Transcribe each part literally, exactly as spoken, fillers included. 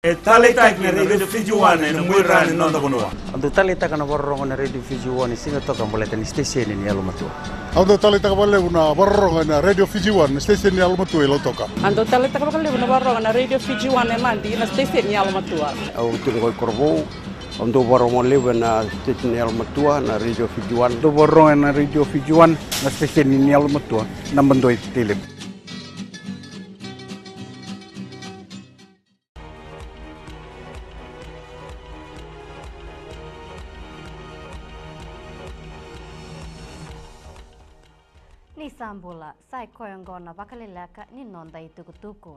E taleitaki na Radio Fiji One ena muaira ni noda vanua. Au dau taleitaka na vakarorogo na Radio Fiji One e Sigatoka baleta ni siteseni ni yalomatua. Au dau taleitaka vakalevu na vakarorogo ena Radio Fiji One, na siteseni ni yalomatua i Lautoka. Au dau taleitaka vakalevu na vakarorogo na Radio Fiji One e Nadi, na siteseni ni yalomatua. Au tiko qo i Korovou. Au dau vakarorogo levu ena siteseni ni yalomatua na Radio Fiji One. Dau vakarorogo ena Radio Fiji One, na siteseni ni yalomatua, naba dua i Tailevu. Ni sa bula, sa i koya oqo na vakaleleka ni noda itukutuku.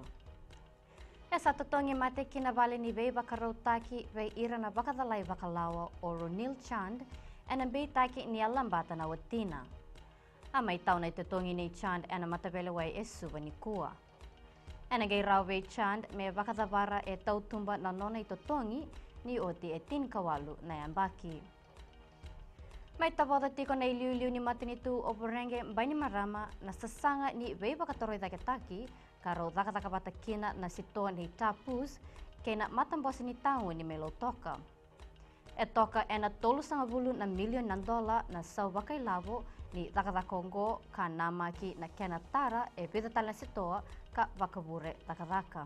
E sa totogi mate ki na vale ni veivakarautaki vei ira na vakacalai vakalawa o Ronil Chand ena beitaki ni a labata na watina. A mai tau na itotogi nei Chand ena mataveilewai e Suva nikua. Ena qai rawa vei Chand me vakacavara e tautuba na nona itotogi ni oti e tinikawalu na yabaki. Mai tavoca tiko na iliuliu ni matanitu o Voreqe Bainimarama na sasaga ni veivakatoroicaketaki ka rau cakacaka vata kina na sitoa nei Tapus kei na matabose ni tauni mai Lautoka. E toka ena tolusagavulu na milioni na dola na sau vakailavo ni cakacaka oqo ka namaki na kena tara e vica tale na sitoa ka vakavure cakacaka.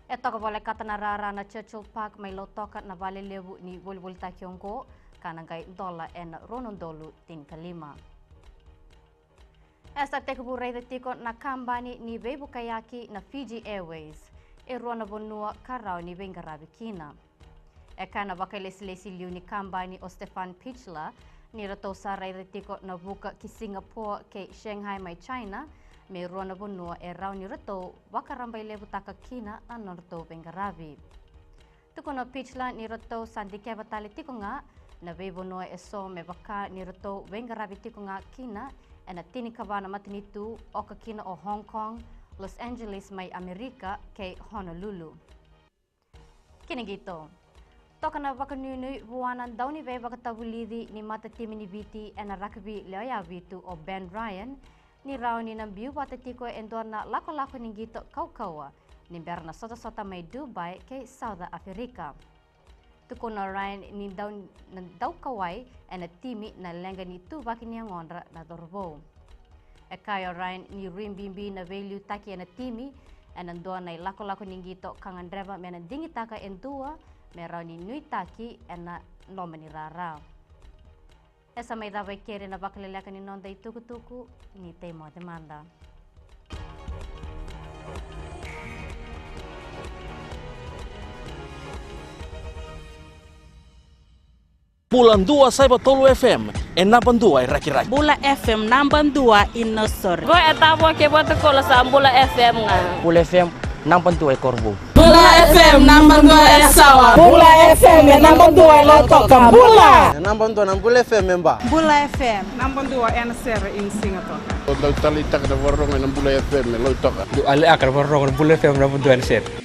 E toka volekata na rara na Churchill Park mai Lautoka na vale levu ni volivolitaki oqo ka na qai dola ena rua na udolu tinikalima. E sa tekivu raica tiko na kabani ni veivukayaki na Fiji Airways e rua na vanua ka rawa ni veiqaravi kina. E kaya na vakailesilesi liu ni kabani o Stefan Pichler ni ratou sa raica tiko na vuka ki Singapore kei Shanghai mai China me rua na vanua e rawa ni ratou vakarabailevutaka kina na nodratou veiqaravi. Tukuna o Pichler ni ratou sa dikeva tale tiko ga na veivanua eso me vaka ni ratou veiqaravi tiko ga kina ena tinikava na matanitu, oka kina o Hong Kong, Los Angeles mai Amerika kei Honolulu. Kina qito. Toka na vakanuinui vua na dauniveivakatavulici ni matatimi ni Viti ena rakavi lewe vitu o Ben Ryan ni rawa ni na biu vata tiko e dua na lakolako ni qito kaukauwa ni bera na sotasota mai Dubai kei South Africa. Tukuna o Ryan ni dau, na daukauwai ena timi na leqa ni tuvaki ni yagodra na cauravou. E kaya o Ryan ni rui bibi na veiliutaki ena timi ena dua na ilakolako ni qito ka gadreva me na digitaka e dua me rawa ni nuitaki ena loma ni rara. E sa mai cava e keri na vakaleleka ni noda itukutuku, ni tei moce mada. Bula dua saiva tolu F M, e naba dua e Rakiraki. Bula F M naba dua i Nausori. Qo e Tavua kei Vatukoula, sa Bula F M ga. Bula F M naba dua e Korovou. Bula F M naba dua e Yasawa. Bula F M e naba dua e Lautoka. Bula. E naba dua na Bula F M e Ba. Bula F M naba dua ena sere i Sigatoka. Au dau taleitaka na vakarorogo ena Bula F M e Lautoka. Dau taleitaka na vakarorogo ena Bula F M naba dua ena sere.